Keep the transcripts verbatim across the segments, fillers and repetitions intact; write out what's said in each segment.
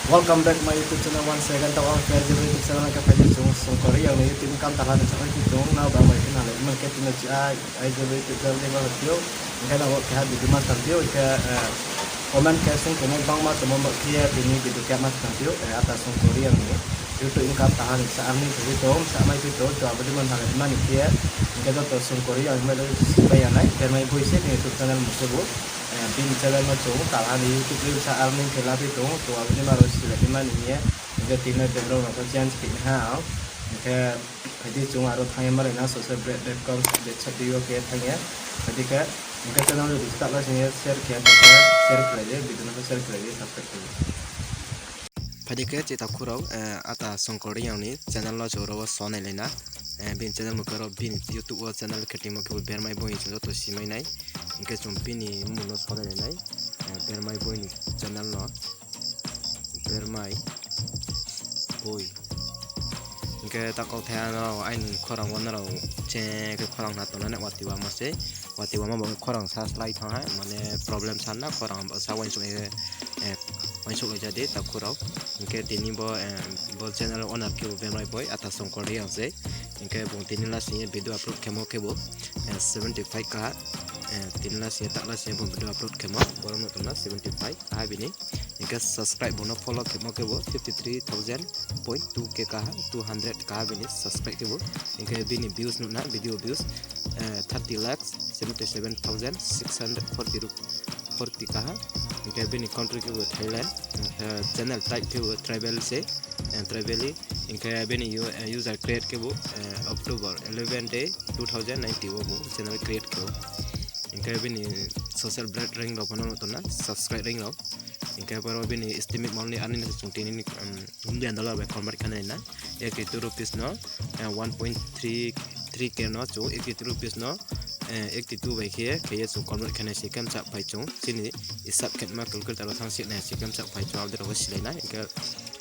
Welcome back my YouTube channel once again. Tao ang khe I J B YouTube channel khe phai di chung Songkor Reang ni YouTube income talha ni samai phi tong, nrao bang bai khe nalai man khe tini chi I, I J B YouTube channel ni ba video. Hingkhe nrao keha video ma tang phi ou, hingkhe, eh, comment khe sung tongmo bangma tongmo ba khe tini video khe ma tang phi ou, eh, ata Songkor Reang ni YouTube income talha ni sa earning khe phi tong, sa mai phi tong, to abo ni man nalai mani khe, hingkhe joto Songkor Reang ni mai rao si pai ya nai, bermai boi se ni YouTube channel mung khe bo. Eh, bini channel no chung talha ni YouTube reels sa earning khe la phi tong, to abo ni ma rao si bai mani hing ye, hingkhe tini background rao pho change khe ha ang, hingkhe phai di chung aro thanng ye malai na social media platform, website di o khe thanng ye, phai di khe, hingkhe channel no digital la sing ye share khe, share khlai di, video no share khlai di, subscribe khlai di. Phai di khe chita khurao, eh, ata Songkor Reang ni channel no chung oro wo so nailai na. Eh, bini channel mung khe oro bini YouTube wo channel khe timo khe bo Bermai Boi chung joto si mai nai. Hingkhe chung bini mmung no so nailai nai. Eh, Bermai Boi ni channel no. Bermai Boi. Hingkhe ta kauthai ano aini khorang wo nrao che khe khorang na tong nai watui wama se. Watui wama bo khorang sa slái thanng ha, mane problem sa na khorang bo sa uaingsouh, eh, uaingsouh lai ja di ta khurao. Hingkhe tini bo, eh, bo channel owner khe bo Bermai Boi, ata Songkor Reang se. Hingkhe bung tini la sing ye video upload khemo khe bo, eh, seventy five kaha, eh, tini la sing ye, ta la sing ye bung video upload khemo, boro no tong na seventy five kaha bini. Hingkhe subscribe bung no follow khemo khe bo fifty three thousand point two K kaha, two hundred kaha bini subscribe khe bo. Hingkhe bini views nuh na, video views, eh, thirty lakh seventy seven thousand six hundred forty rup-, forty kaha. Hingkhe bini country khe bo Thailand, hingkhe channel type khe bo tribal se, eh, tribal. Hingkhe bini u-, eh, user create khe bo, eh, October eleven day two thousand nineteen wo bo channel create khe ou. Hingkhe bini social blade ring rao pho no tong na, subscribe ring rao. Hingkhe boro bini estimate monthly earning no se chung tini ni, um, Indian dollar bai convert khe nai na. Eighty two rupees no, eh, one point three three K no chung eighty two rupees no, eh, eighty two bai khe, khe ye chung convert khe nai se khe msa phai chung. Chini hisab khe ma calculator wo thanng se nai se khe msa phai chung, abo dei rao wo silai na. Hingkhe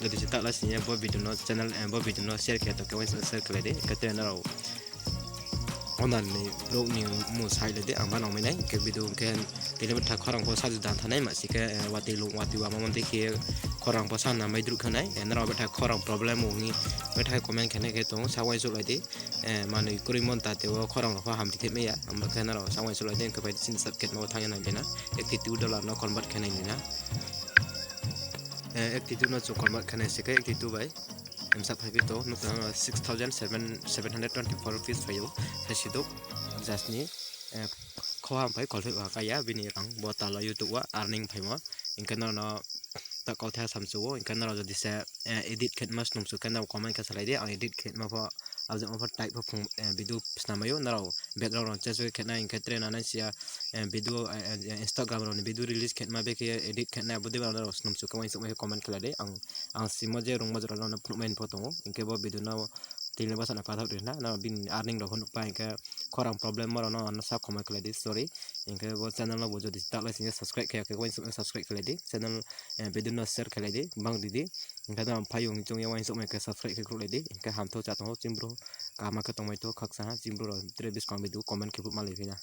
jodi se ta la sing ye bo video no channel, eh, bo video no share khe ya tong khe uaingsouh share khlai di. Hingkhe tre nrao owner ni brouh ni mmung sai lai di, ang ba nang mai nai. Hingkhe video hingkhe tini betha khorang pho sa ju dan thanng nai ma si khe, eh, watui lung, watui wama mon dei khe khorang pho sa na mai druh khe nai. Eh, nrao betha khorang problem ong ni betha comment khe nai khe tong, sa uaingsouh lai di. Eh, manoi kroi mon ta tei wo khorang rao pho hamri khe mai ya, abo khe nrao sa uaingsouh lai di, hingkhe phai di chini sub khe ma wo thanng ye nai di na, eighty two dollar no convert khe nai di na. Eh, eighty two no chung convert khe nai se khe eighty two bai msa phai phi tong, nuh tong six thousand seven, seven hundred twenty four rupees phai ou, saisi douh, just ni, eh, khoha phai kholpheh ba kaya bini rang bo tala YouTube wo earning phaimo. Hingkhe nrao no ta kauthai samchu ou, hingkhe nrao jodi se, eh, edit khe ma snungchu khe nrao comment khe salai di, ang edit khe ma pho, abo jama pho type pho phung, eh, video snam mai ou, nrao background rao change khe nai hingkhe tre na nai si ya, eh, video, eh, eh, Instagram rao ni video release khe ma bekhe edit khe nai, abo dei ba nrao snungchu khe uaingsouh mai khe comment khlai di, ang, ang simo je rungmo jora no phnuh mai pho tong ou, hingkhe bo video no tini bsa no pathaoh ri na, nrao bini earning rao pho nuh pai hingkhe khorang problem mo rao no ano sa comment khlai di, sorry. Hingkhe bo channel no bo jodi ta la sing ye subscribe khe ya khe uaingsouh subscribe khlai di, channel, eh, video no share khlai di, bang ri di. Hingkhe nrao phai ong chung ye uaingsouh mai khe subscribe khe khruhlai di, hingkhe hamtho cha tong ou chini bru, kaham khe tongmai tho khaksa ha, chini bru rao tre buskang video comment khe phuh malai phi na.